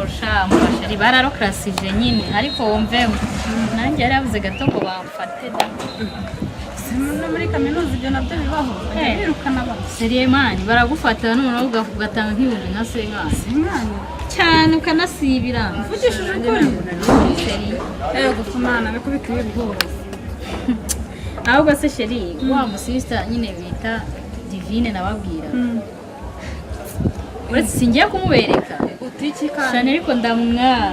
Sha mfashe, bararokrasije nyine, ariko wumve nanjye yari yabuze gato ngo bamfate da. Si no muri kaminuza ibyo nabyo bibaho, bajya birukana abantu. Sérieux man, baragufata noneho ugatanga nk'ibihumbi nka 50. Simani? Cyane, ukanasibira. Uvugishije ukuri? Sérieux. Yego kumana, bikubitiye ubwoba. Ahubwo se chéri, wa musista nyine bita Divine nababwira, uretse singiye kumubereka. Utiki kandi? Cyane, ariko ndamwanga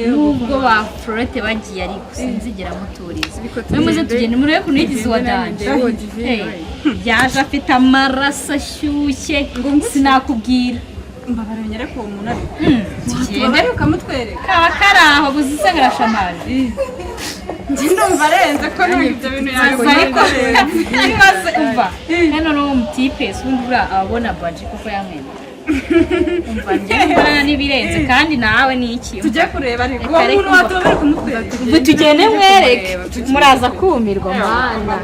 nubwo ba Florette bagiye, ariko sinzigera muturiza. Ariko Mwe muze tugende. Tugende murebe ukuntu yigize uwa Tugende danger. nanjye uwo Divine, Hey, we. yaje afite amaraso ashyushye. Ngo nguki? Sinakubwira. Mbabara unyereke uwo muntu ariko. Tugende. Tubabare ukamutwereka. Kaba kari aho buzise ngarashamaje. Njye ndumva arenze ko nubwo ibyo bintu Gusa ariko yakora. ibibazo umva hano n'uwo mutipe si ubundi buriya ababona baji kuko yamwemera. Umva, njye mbona n'ibirenze kandi nawe ni iki? Tujye kureba ariko Reka uwo reka muntu umva. watubabare kumutwereka. Ubu tugende mwereke, muraza kumirwa mana.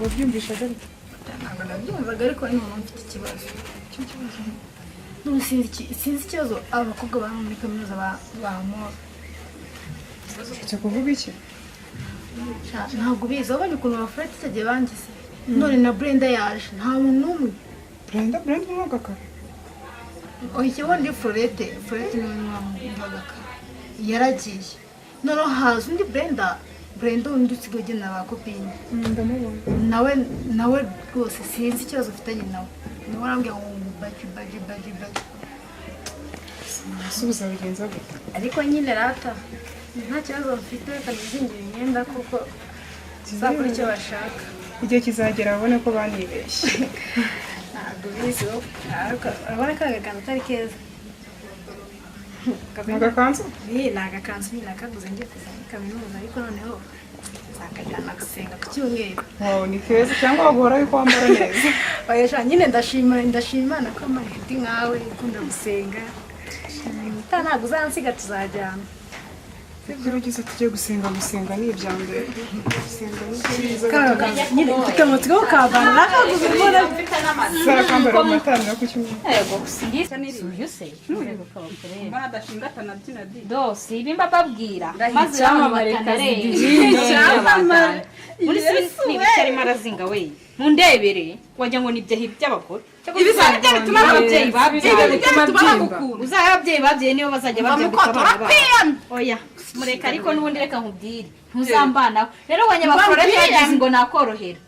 Wabyumvishaga ariko? Ntabwo nabyumvaga, ariko ni umuntu mfite ikibazo. Icyo kibazo none sinzi ikibazo aba bakobwa ba muri kaminuza bampora. Ushatse kuvuga iki? Ntabwo ubizi, wabonye ukuntu abafureti icyo gihe bangize, none na Brenda yaje, nta muntu n'umwe. Brenda? Brenda umwuga kare? Oya, ubundi Florete, Florete niwe mwamwumvaga kare, yaragiye, noneho haza undi Brenda, Brenda undi usigaye ugenda ba copine. Ndamubona. Nawe rwose sinzi ikibazo ufitanye nawe, nawe arambwira ngo baji baji baji baji. Asubiza bigenza gute? Ariko nyine rata nta kibazo mfite, reka nizingire imyenda kuko tuzakora icyo bashaka. Igihe kizagera babone ko banibeshye. Ntabwo ubizi wowe, ariko urabona ko agakanzu atari keza? Ni agakanzu? Ni agakanzu nyine nakaguze ngiye kuza muri kaminuza, ariko noneho nzakajyana gusenga ku cyumweru. Wow, ni keza, cyangwa waguhora yuko wambara neza? Oya sha, nyine ndashima Imana ko amaye inshuti nkawe ukunda gusenga. Ubutaha ntabwo uzansiga, tuzajyana. Gerageza tujye gusenga. Gusenga ni ibya mbere, gusenga ni byiza. Kano gakanzu nyine mfite amatsiko yo kukambara, nakaguze mbona. Zarakambara mu materaniro ku cyumweru. Yego, singiye uyu se. Mbona adashinga atanabyina di. Do si ibi mbababwira maze Icyamamare batanareba. Icyamamare. Muri si n'ibiki arimo arazinga we, mundebere, wagira ngo ni ibyahi by'abagore. Ibi si byo bituma ababyeyi babyaye. Ibi bituma bagukunda. Uzaba ababyeyi babyaye nibo bazajya babyambika Bamukotora. abana babo. Oya mureka, ariko n'ubundi reka nkubwire, ntuzambanaho rero abanyabakora bagize ngo nakorohera,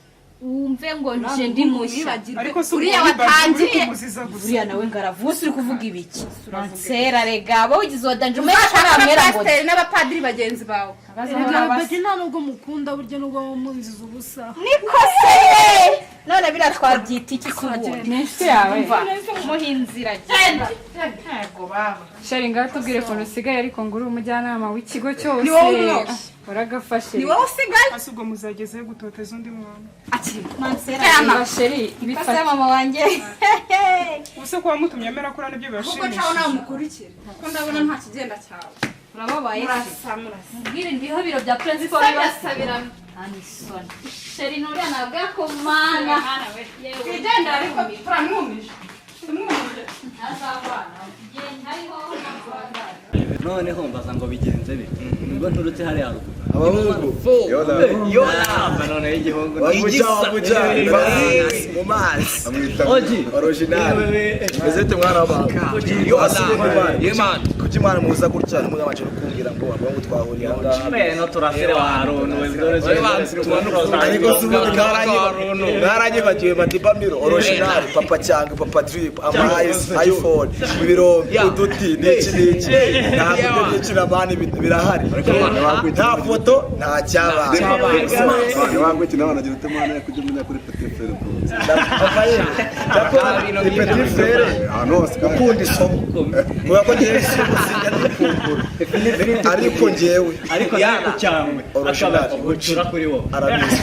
wumve ngo nje ndi mushya. Ariko si Uriya ubwo uri watangiye. kumuziza gusa. Uriya nawe ngaravuze, uri kuvuga ibiki nsera? Rega abo ugize wa danger, umenye ko namwera ngo Abapasiteri n'abapadiri bagenzi bawe. Erega baji nta nubwo mukunda, burya nubwo mumunziza ubusa. Niko se none biriya twabyita iki se ubundi? Ni inshuti yawe. Umva, muha inzira, genda, ntabwo baba. Shari, ngaho tubwire ukuntu usigaye, ariko ngo uri umujyanama w'ikigo cyose. Ni wowe umwose. Uragafashe. Ni wowe usigaye. Ese ubwo muzagezeyo gutoteza undi mwana? Mansera. Umva chéri. Kase. Bifate. Mama wanjye. Ubuse kuba mutumye amera kuriya nibyo Kuko bibashimishije? ncaho nawe mukurikira, kuko ndabona nta kigenda cyawe. Urababaye se? Murasa, murasa. Mubwire ndiho biro bya principal Sabirasabirana. Anisoni chéri, nuriya ntabwo yakomana. Twigendera, ariko turamwumije, tumwumije. Ntazabana genda hariho. Noneho mbaza ngo bigenze bite, nibwo nturutse hariya haruguru. Abahungu. Yola noneho igihungu. Wabuja, wabuja. Mu mazi. Amwita Oji. Original. Meze ute mwana w'abantu? Yewe. Kuki mwana muza gutya n'umugabo no kumbwira ngo abahungu twahuriye aha ngaha? Beno turasire warunu. Ariko si ubundi mwaranyibagiwe Madiba Miro original, papa cyangwa papa drip, ama iPhone, ibirombe, uduti, n'iki n'iki. Ntabwo ibyo byinshi na mani birahari. Nta foto, nta cyabaye. Wangwiki nawe anagira ute mwana kujya umenya kuri petit frère bro? Papa ye, cyakora ni petit frère Ahantu hose kandi. ukunda isomo. Kubera ko ngewe sinjya ndikumbura, ariko ngewe ariko nawe kucyangwe Original. akaba gucura kuri wowe. Arabizi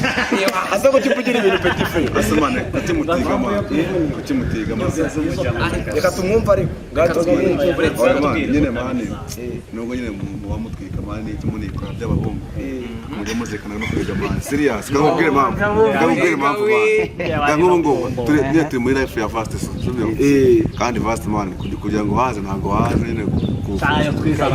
asa ko kivugira ibintu petit frere. Ese man, kuki mutiga man? Kuki mutiga man? Reka tumwumve, ariko ngaho tumwumve. Oya man, nyine man, nubwo nyine muba mutwika man, n'icyo munikora by'abahungu, mujye muzirikana no kwiga man. Serious, kamubwire impamvu, kamubwire impamvu man. Nk'ubu ngubu turi nyine turi muri life ya fast, sibyo? Kandi fast man, kugira ngo waze ntabwo waze nyine Tayo twiza.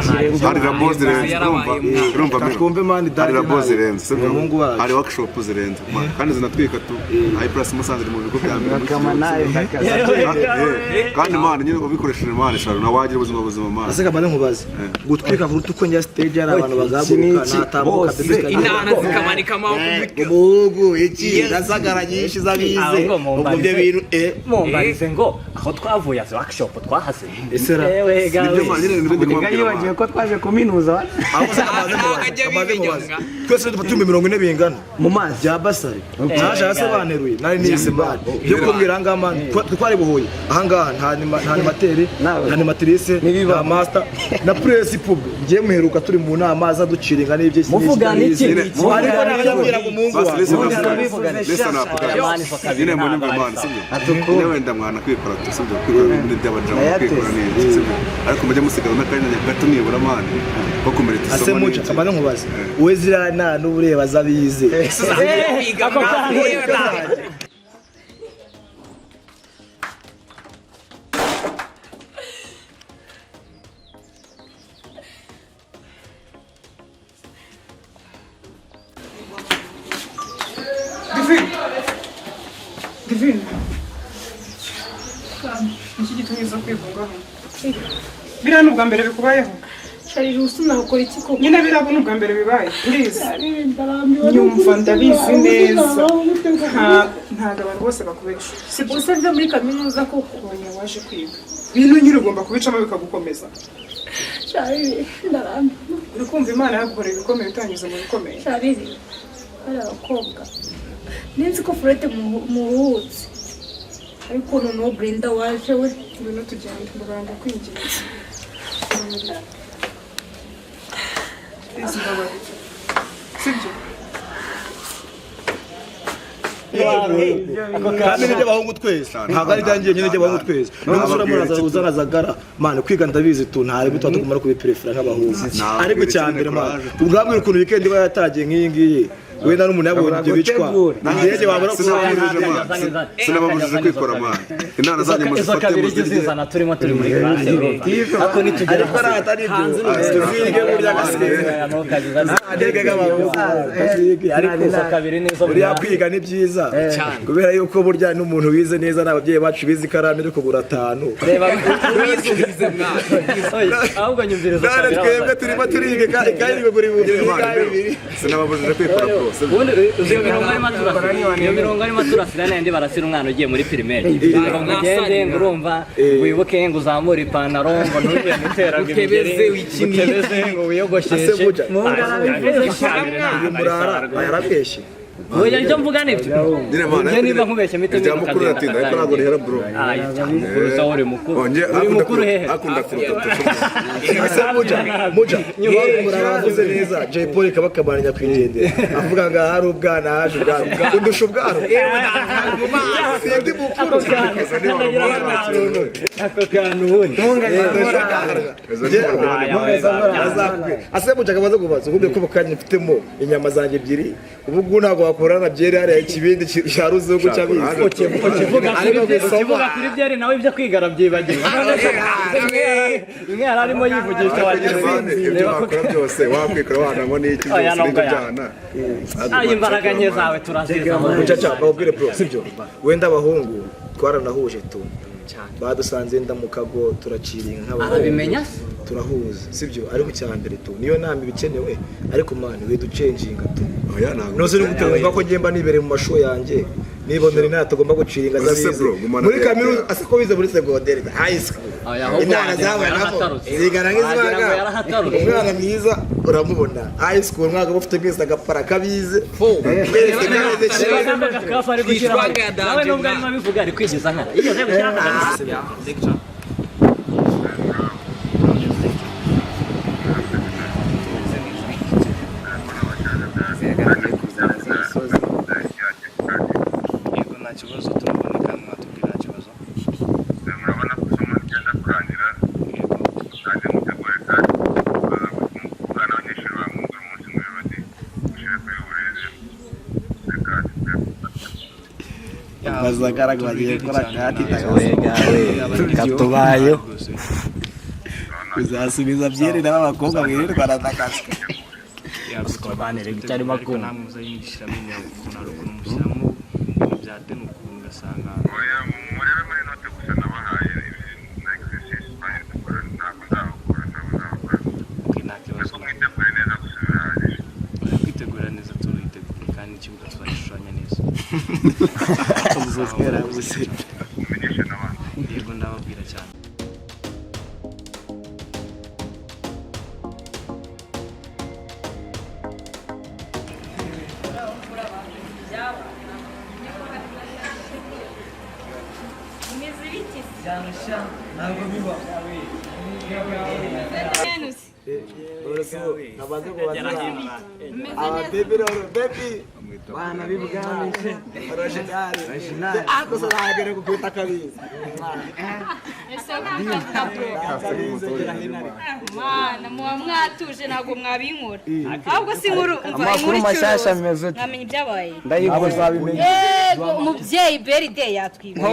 Hari labo zirenze, urumva, urumva Reka twumve man. Hari labo zirenze, sibyo? Umuhungu wacu. Hari workshop zirenze man, kandi zinatwika tu. High Plus Musanze iri mu bigo bya mbere muri iki gihugu, sibyo? Kandi man, nyine ubikoresheje man, sharo nawe wagira ubuzima buzima man. Ase kamane nkubaze, gutwika kuruta uko njya stage hari abantu bagahaguruka natambuka? Inana zikamanika amaboko. Umuhungu iki nasagara nyinshi z'abize. Ahubwo Ubwo ibyo bintu mumbarize ngo aho twavuye azi workshop twahasize. Ese ra- Ewe gawe. Nibyo man, nyine nibyo ndi kubabwira man. Yibagiwe ko twaje kuminuza. Ahubwo se kamaze mubaze, kamaze mubaze, twese dufata 40,000 bingana mu mazi bya basari naje hasi banteruye nari nize man byo kumbwira ahangaha man, twari buhuye ahangaha nta animateur, nta animatrice, nta master na principal. Ngiye muheruka turi mu nama aza duciringa n'ibyo. Muvugana iki? Ariko nababwira ngo umuhungu Basi wawe listen up, Muvugana guys. Listen up, guys. Aya mani fa kabiri Nyine munyumve ntabwo man, ari sibyo? Nyine wenda mwana kwikora tu, sibyo? Kwikora ibintu by'abajama, kwikora n'iki, sibyo? Ariko mujye musigara n'akanya gato nibura man, ko kumerita Ase isomo muca n'iki. kamaze nkubaze, we ziriya nta n'ubureba z'abize. Kwiga mwana. Divine, Divine, iki gitumye uza kwigungaho? Biriya ni ubwa mbere bikubayeho? Sharije, ubu nakora iki koko? Nyine biriya ni ubwa mbere bibaye, please. Ndarambiwe. Nyumva, ndabizi neza. Ntabwo abantu bose bakubesha, sibyo? Ubuse mve muri kaminuza koko? Oya, waje kwiga bintu nyine ugomba kubicamo bikagukomeza. Sharire, ndarambiwe. Uri kumva Imana yagukorera ibikomeye utanyuze mu bikomeye. Sharire, bari abakobwa ninzi ko Furete muruhutse, ariko noneho Brenda waje we. Ngwino tugende, muganga kwinginze. Please, mbabarira, sibyo? Kandi ni iby'abahungu twese, ntabwo ari ibyanjye nyine, iby'abahungu twese. N'umusore muraza uzanazagara man, kwiga ndabizi tu, nta tuba tugomba no kubiperefera nk'abahungu, ariko icya mbere man, ubwabwira ukuntu weekend iba yatagiye nk'iyi ngiyi, wenda n'umuntu yabonye ibyo bicwa indege wabura. Sinababujije kwikora man, inana zanyu Izo muzifate kabiri ujye muzirye. uzizana turimo turi muri classe, urumva ariko nitugera Ariko ari atari ibyo tuzige burya gasigaye, ariko izo kabiri nizo. Buriya kwiga ni byiza, kubera yuko burya n'umuntu wize neza n'ababyeyi bacu bize ikaramu iri kugura 5. Reba uwize, ahubwo nyumvira izo None kabiri. twebwe turimo turiga ikayi iri kugura 2000. Sinababujije kwikora rwose. Ubundi uzi iyo mirongo arimo turasira, iyo mirongo arimo turasira n'indi barasira umwana ugiye muri primaire, ngo ngende ngo urumva wibuke ngo uzamure ipantaro, ngo ntugende uteraga imigeri, Utebeze wikinire. utebeze ngo wiyogosheshe. Ase buja. Uyu murara yarabeshye. Oya, ibyo mvuga nibyo. Nyine man, Njye niba nkubeshye mpite irya mukuru iratinda, ariko ntabwo rihera bro. Ah, irya mukuru se, uri mukuru? Onge Uri mukuru hehe? akunda kuruta. Ese muja muja murara avuze neza, Jay Polly kabakabana nyakwigendera avuga ngo hari ubwana haje ubwana undusha ubwana, sindi mukuru. Ako kantu ubundi. Ase muja, akabaza kubaza ubundi ko kanya mfitemo inyama zanjye ebyiri, ubu ngubu ntabwo wakorana byeri hariya ikibindi cya ruzungu cy'abizi. Ukivuga kuri Ariko gusoma. ukivuga kuri byeri nawe ibyo kwiga arabyibagiwe. Bimwe yari arimo yivugisha wagira Ibyo wakora byose wakwikora wananywa n'iki Oya, byose nubwo n'ibyo ya- byana. Ayo imbaraga nke zawe turaziza. Mucaca, bababwire bro, sibyo? Wenda abahungu twaranahuje tu, badusanze nda mu kago turaciringa nk'abahungu. Arabimenya se? Turahuza, sibyo? Ariko icya mbere tu niyo nama ibikenewe, ariko man weducenjinga tu. Oya, ntabwo. Noze uri guteganywa ko ngemba nibereye mu mashuri yanjye nibonera inama tugomba guciringa Uzi se z'abize bro, gumana muri bya- kaminuza, ase ko bize muri segonderi, high school, Oya, ahubwo inama wagira ngo zabaye nabo yarahatarutse. zigana Wagira ngo nk'izibaga. yarahatarutse. Umwana mwiza uramubona high school umwaka uba ufite mwese agapara kabize mwese mwese Reba kimwe. nako gakafu ari gushyiraho. Yitwaga ya Nawe danje nubwo arimo abivuga ari kwigiza nkana. Yigeze gushyiraho akagakafu. Bazagaraga bagiye gukora kati. Katubayeho. Uzasubiza byeri n'aba bakobwa mwirirwa aratakaza. Icyo arimo ariko kumva. namwe muzayigishiramo ukuntu hari ukuntu mushyiramo ibintu bya deni ukuntu ugasanga. Okay, nta kibazo. Oya, kwitegura neza turitegura kandi ikibuga tuzagishushanya neza. Yego, ndababwira cyane. Ababebi rero, bebi bana b'ibwami, orojinari ako saragere kukwita kabizi. Mana, muba mwatuje, ntabwo mwabinkura. Ahubwo si inkuru, umva Amakuru inkuru mashyashya icuruza. ameze ute? Mwamenya ibyabaye? Ndayiguze. Yego, umubyeyi Beride yatwibye.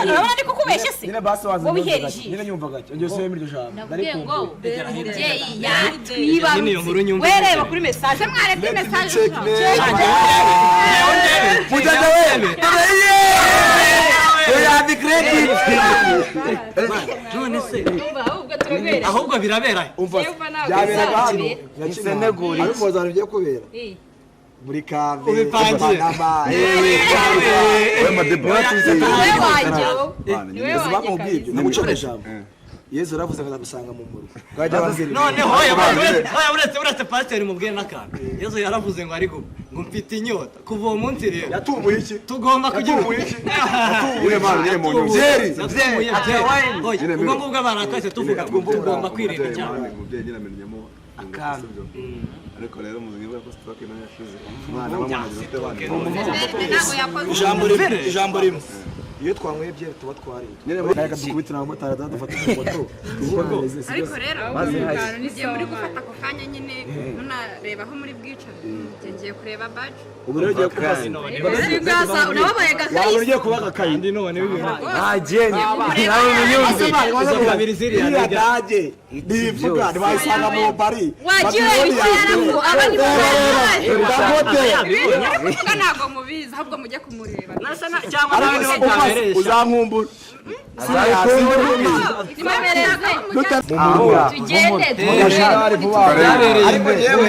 Urabona ndi kukubeshya se? Nyine basi waza. Wowe ihera ijisho. Nyine nyumva gake, ongera usubiremo iryo jambo. Nakubwiye ngo umubyeyi Nyine iyo nkuru yatwibarutse. nyumva. Wereba kuri message, mwarebye message. Mujaja we, dore ye. We have the credit. None se Ahubwo turabera. ahubwo birabera. Umva, Yehova ntabwo byaberaga hano. bizabera. Nyakinama. Ariko waza bigiye kubera muri kave Ubipangiye. Panama. We Madiba. Niwe wanjye wowe. Niwe wanjye Bamubwiye ibyo kabisa. namucoma ijambo. Yesu yaravuze ngo azagusanga mu murwa. Bwajya ababwira ibintu. Noneho oya, oya, uretse pasiteri mubwire n'akantu. Yesu yaravuze ngo ariko ngo mfite inyota kuva uwo munsi rero Yatumuye iki? tugomba kugira Yatumuye iki? Nyine mani, nyine mu nyungu. Byeri. Yatumuye byeri. Oya, Nyine ubwo miro. ngubwo abantu twese tuvuga ngo tugomba kwirinda icyaha. Mani, umubyeyi nyine amenyamo akantu. Ariko rero muzi ko sitoke nayo yashize. Umwana bamuhagira ute bana? Ijambo rimwe, ijambo rimwe. Iyo twanyweye byeri tuba twariye. Nyine muri- Reka dukubitire abamotari adufata moto. Ariko rero Maze hashya. igihe muri gufata ako kanya nyine munareba aho muri bwicare, njye ngiye kureba baje. Ubu rero ugiye kuba Singasa unababaye waba gakayisi. ugiye kuba agakayi. Ntagende nawe munyumve. Izo kabiri ziriya Iriya nijya. dage ntivuga, ntiwayisanga mu bari. Wagiye ibikirago aba ni Dangote. Ibintu muri kuvuga ntabwo mubizi, ahubwo mujye kumureba. Cyangwa nawe niho byabereye. Uzankumbura. Twomereze. Tugende. Byabereye Ariko yewe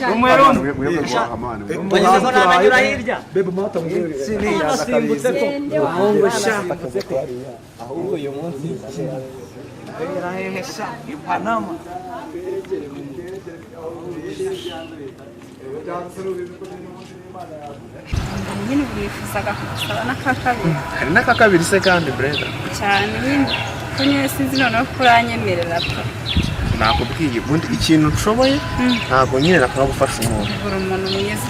Rumwe rumwe. Mwebwe guhaha mani. Bageze ko namenyura hirya. Bebe mata mubwire. Nasimbutse ko. Umuhungu sha. Ahubwo uyu munsi Bera hehe sha? I Panama. Nyine ubu nifuzaga kugusaba n'aka kabiri. Hari n'aka kabiri se kandi, Brenda? Cyane nyine, ko nyine sinzi noneho ko uranyemerera pe. Nakubwiye ubundi ikintu nshoboye, ntabwo nyine nakora gufasha umuntu. Buri umuntu mwiza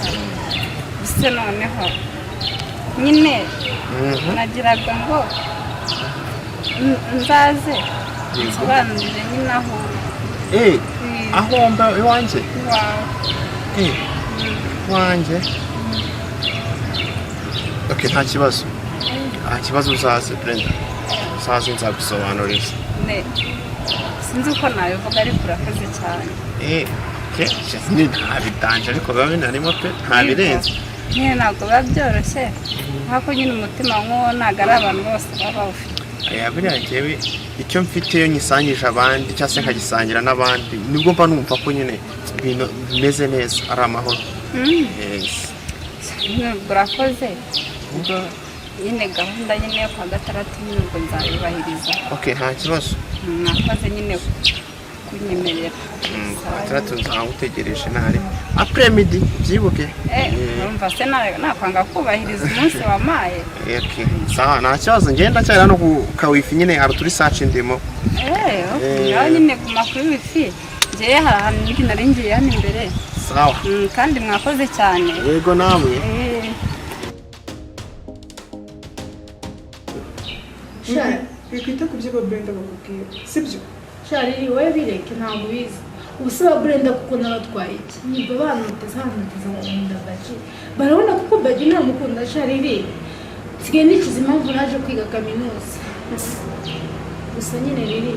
ese noneho nyine nagiraga ngo nzaze nsobanurire nyine aho uri. Eh, aho mba iwanjye? Iwawe. Eh, iwanjye. Okay, nta kibazo, nta kibazo, uzaze Brenda, uzaze nzagusobanurira. Ne, sinzi uko nabivuga ariko urakoze cyane. Eh, okay, nyine nta bidanje ariko biba binarimo pe, nta birenze. Nyine ntabwo biba byoroshye, ariko nyine umutima nk'uwo ntabwo ari abantu bose baba bawufite. Aya, buriya njyewe icyo mfite iyo nyisangije abandi cyangwa se nkagisangira n'abandi, nibwo mba numva ko nyine ibintu bimeze neza, ari amahoro. Yes. Nyine ubwo urakoze, ubwo nyine gahunda nyine yo kuwa gatandatu nyine ubwo nzayubahiriza. Okay, nta kibazo. Mwakoze nyine kunyemerera. Kuwa gatandatu nzawutegereje ntari après-midi, ubyibuke. Eh, urumva se nakwanga kubahiriza umunsi wamaye? Okay, sawa, nta kibazo. Ngenda cyari hano ku kawifi nyine hari uturi saci ndimo. Eh, Eh. ngaho nyine guma kuri wifi, njyewe hari ahantu ndi nari ngiye hano imbere. Sawa. Kandi mwakoze cyane. Yego, namwe. Eh. Wikwita ku byo Brenda bakubwira, sibyo? Shariri, wowe bireke, ntabwo ubizi. Ubu se ba Brenda kuko nabatwaye iki? Niba banoteza banoteza ngo nkunda Baji, barabona kuko Baji ntamukunda. Shariri, nsigaye nicuza impamvu naje kwiga kaminuza. Gusa nyine riri,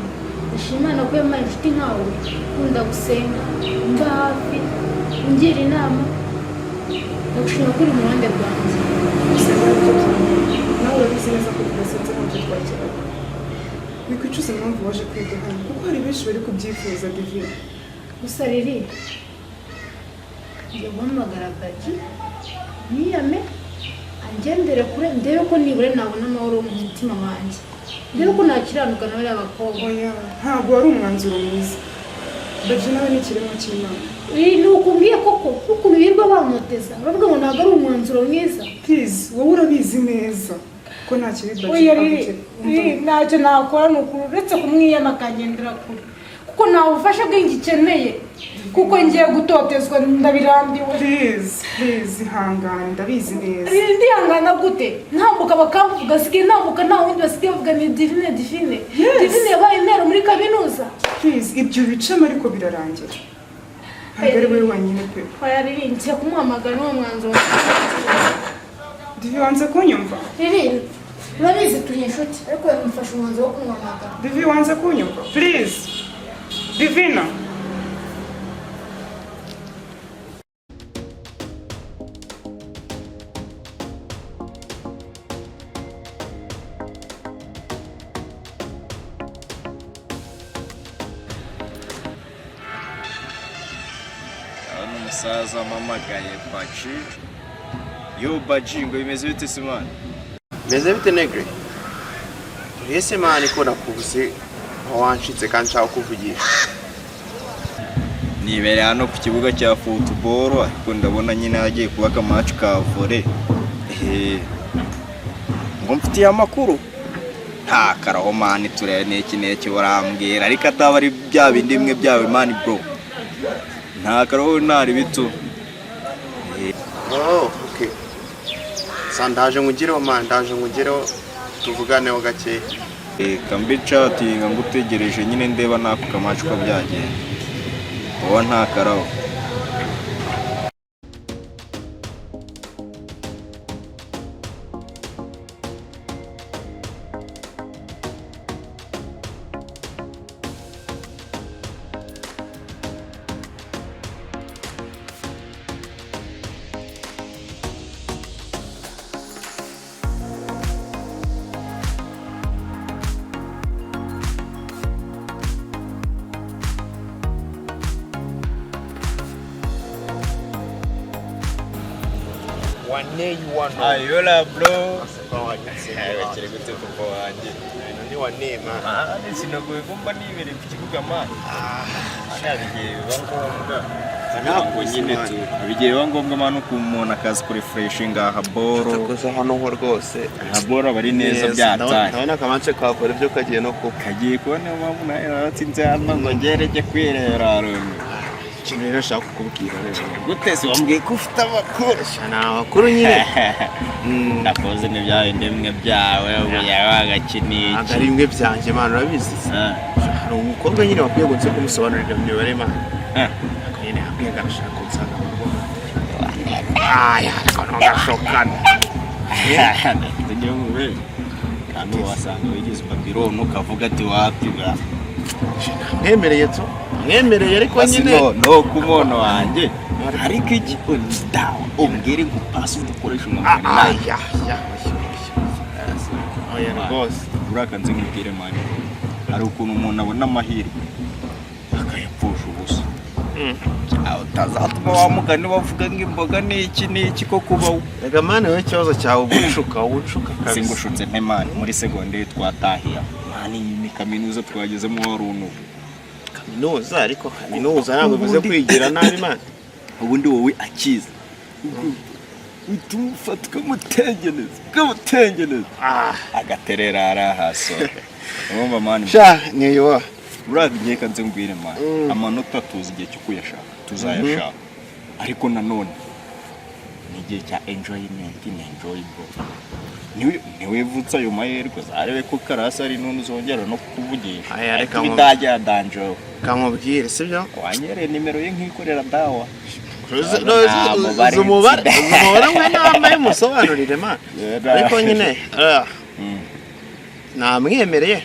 ndashima Imana ko yampaye inshuti nkawe, ukunda gusenga, umba hafi, ungira inama. Ndagushima ko uri mu ruhande rwanjye. Gusenga nibyo byanjye. Nawe urabizi neza ko tudasenze ntacyo twakiraga. Wikwicuza impamvu waje kwiga hano, kuko hari benshi bari kubyifuza, Divine. Gusa riri, ngiye guhamagara Baji niyame angendere kure, ndebe ko nibura nabona amahoro mu mutima wanjye, ndebe ko nakiranuka na bariya bakobwa. Oya, ntabwo wari umwanzuro mwiza. Baji nawe ni ikiremwa cy'Imana. Ni ukubwiye koko ukuntu birirwa bamoteza bavuga ngo ntabwo ari umwanzuro mwiza. Please, wowe urabizi neza ko nta kibi Baji Oya riri, aguke- riri, ntacyo nakora ni ukuri uretse kumwiyama akagendera kure, kuko nta bufasha bwe ngikeneye, kuko ngiye gutotezwa, ndabirambiwe. Please, please, ihangane, ndabizi neza. Riri, ndihangana gute? Ntambuka bakamvuga, asigaye ntambuka nta wundi basigaye bavuga ni Divine, Divine. Divine yabaye intero muri kaminuza. Please, ibyo bicamo ariko birarangira. Ntabwo ari wowe wenyine pe. Oya riri, ngiye kumuhamagara, n'uwo mwanzuro. Divi, wanze kunyumva? Riri, urabizi turi inshuti, ariko mufashe umwanzuro wo kumuhamagara. Divi, wanze kunyumva? Please, Divina. Ndabona umusaza mpamagaye Baji. Yo Baji, ngo bimeze bite se man? Meze bite, negre? Ese man, ko nakubuze aho wanshitse kandi nshaka kuvugisha? Nibereye hano ku kibuga cya football, ariko ndabona nyine hagiye kuba akamatch ka volley. Ngo mfitiye amakuru nta karaho man, turebe n'iki n'iki urambwira, ariko ataba ari bya bindi bimwe byawe man, bro. Nta karaho, ntari bitu. Oh, okay. Sa ndaje nkugireho man, ndaje nkugireho tuvuganeho gakeya. Reka mbe catinga ngutegereje nyine, ndeba n'ako kamatch ko byagenda. Wowe nta karaho. Ayola bro. Kiri gute papa wanjye? Ni wane man. Ah, sinagoye ko mba nibereye ku kibuga man. Hano igihe biba ngombwa. Ntabwo nyine tu. Bigiye biba ngombwa man, ukuntu umuntu akazi kurefreshinga aha boro. Gusa hano ho rwose. Aha boro aba ari neza byataye. Ndabona akamanche ka volley byo kagiye no kuba. Kagiye kuba, niyo mpamvu nawe naratsinze hano ngo ngerege kwirera runtu. Ikintu rero nshaka kukubwira rero. Gute se wambwiye ko ufite amakuru? Ni amakuru nyine. Ndakoze n'ibya bindi bimwe byawe ubu yawe agakiniki. Ntabwo ari bimwe byanjye man, urabizi. Hari umukobwa nyine wakwiye ngo nze kumusobanurira imibare man. Ariko nyine yambwiye ngo arashaka kunsanga mu rugo. Aya, ariko ntugashokane. Tugiye mu bebe. Kandi wasanga wigize Babylon ukavuga ati wapi bwa. Mwemereye tu. Mwemereye ariko nyine. No, no ku muntu wanjye. Ariko iki dawe umbwire ngo upasi udukoresha umwambaro. Aya, ya. Oya rwose. Urakanze nkubwire man. Hari ukuntu umuntu abona amahirwe akayapfusha ubusa. Aho utazatuma wa mugani bavuga ngo imboga ni iki n'iki ko kubaho. Rega man, wowe ikibazo cyawe ubunshuka, ubunshuka kabisa. Singushutse nte man, muri segonderi twatahiye. Man, iyi ni kaminuza twagezemo wari unubu. Kaminuza, ariko kaminuza ntabwo bivuze kwigira nabi man. Ubundi wowe akiza uhita umufata ukamutengeneza ukamutengeneza agaterera ari ahaso, urumva man? Sha niyo. Uriya reka nze ngwire man, amanota tuzi igihe cyo kuyashaka tuzayashaka, ariko nanone ni igihe cya enjoyment, ni enjoyable. Ntiwivutse ayo mahirwe, uzarebe ko karasi ari none uzongera no kukuvugisha. Aya, reka Ariko ibidage ya danje. Kamubwire, sibyo? Wanyereye nimero ye nkikorera dawa. Uzi umubare, uzi umubare mwe nambaye, musobanurire man. Ariko nyine namwemereye,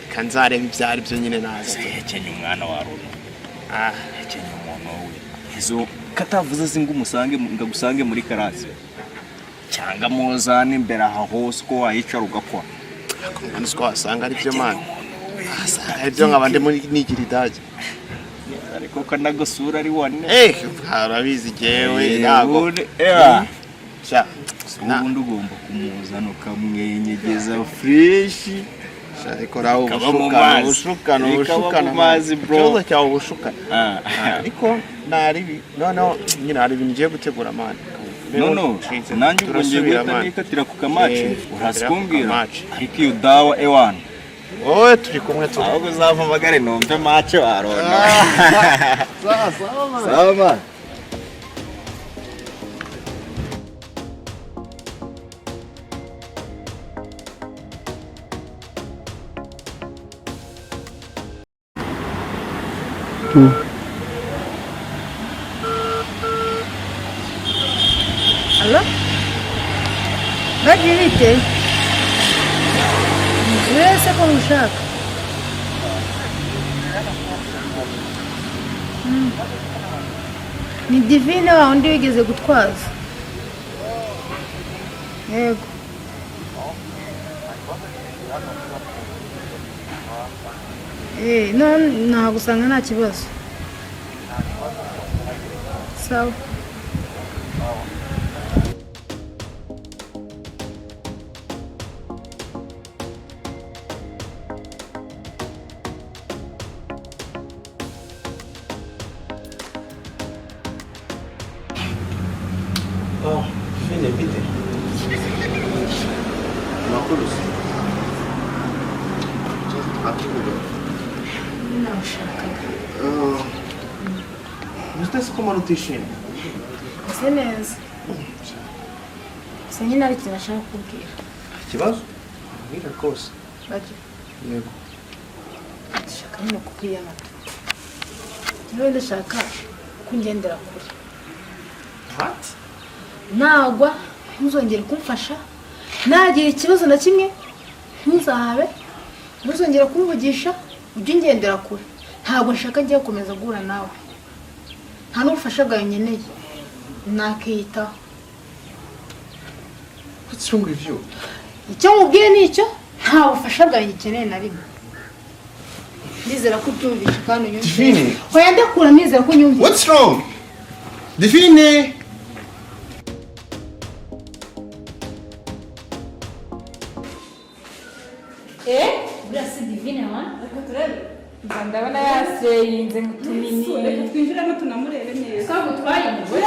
reka nzareba ibyo ari byo nyine nazi. Hekenya umwana wa Runo. Hekenya umuntu we. Izo katavuze se ngo umusange, ngagusange muri karasi. Cyangwa muzane imbere aha hose uko wayicara ugakora. Mwana, uzi ko wasanga ari byo man, wasanga ari byo nkaba ndimo nigira idage. Ariko ko nagasura ari wane. Eh, urabizi jewe ntago. Sha, ubundi ugomba kumuzana ukamwenyegeza fresh. Ariko nawe Kaba mu ubushukana, mazi. ubushukana, Kaba mu ubushukana. mazi, bro. Ikibazo cyawe ubushukana. Ariko ntari noneho nyine hari ibintu ngiye gutegura man. No, nanjye ubwo ngiye Turasubira, guhita man. nikatira ku kamaci. Uraza Nikatira ku kumbwira. kamaci. Ariko iyo dawa ewana. Wowe turi kumwe tu. Ahubwo uzampamagare numve mace warona. Sawa sawa man. Sawa man. Alo? Baji, bite? Wese ko ushaka. Ni Divine wa undi wigeze gutwaza. Yego. Eh, no nagusanga nta kibazo. Sawa. Oh, Fine, bite? Amakuru se? Atuvuga. Nawushakaga. Uzi ko mbona utishimye? Ese neza. Gusa nyine hari ikintu ashaka kukubwira. Ikibazo? Mbwira rwose. Baji, Yego. ndashaka nyine kukwiyama tu. Niba ndashaka ko ungendera kure. What? Nagwa ntuzongere kumfasha, nagira ikibazo na kimwe ntuzahabe, ntuzongere kumvugisha, ujye ungendera kure. Ntabwo nshaka ngiye gukomeza guhura nawe, nta n'ubufasha bwawe nkeneye, nakiyitaho. What's wrong with you? Icyo nkubwiye ni icyo, nta bufasha bwawe ngikeneye na rimwe. Ndizera ko ubyumvishe kandi unyumvise. Divine. Hoya, ndakura, nizera ko unyumvise. What's wrong? Divine! Eh? Buriya si Divine wa? Reka turebe. Mba ndabona yaseyinze ngo tumini. Reka twinjiremo tunamurebe neza. Twagutwaye umugore.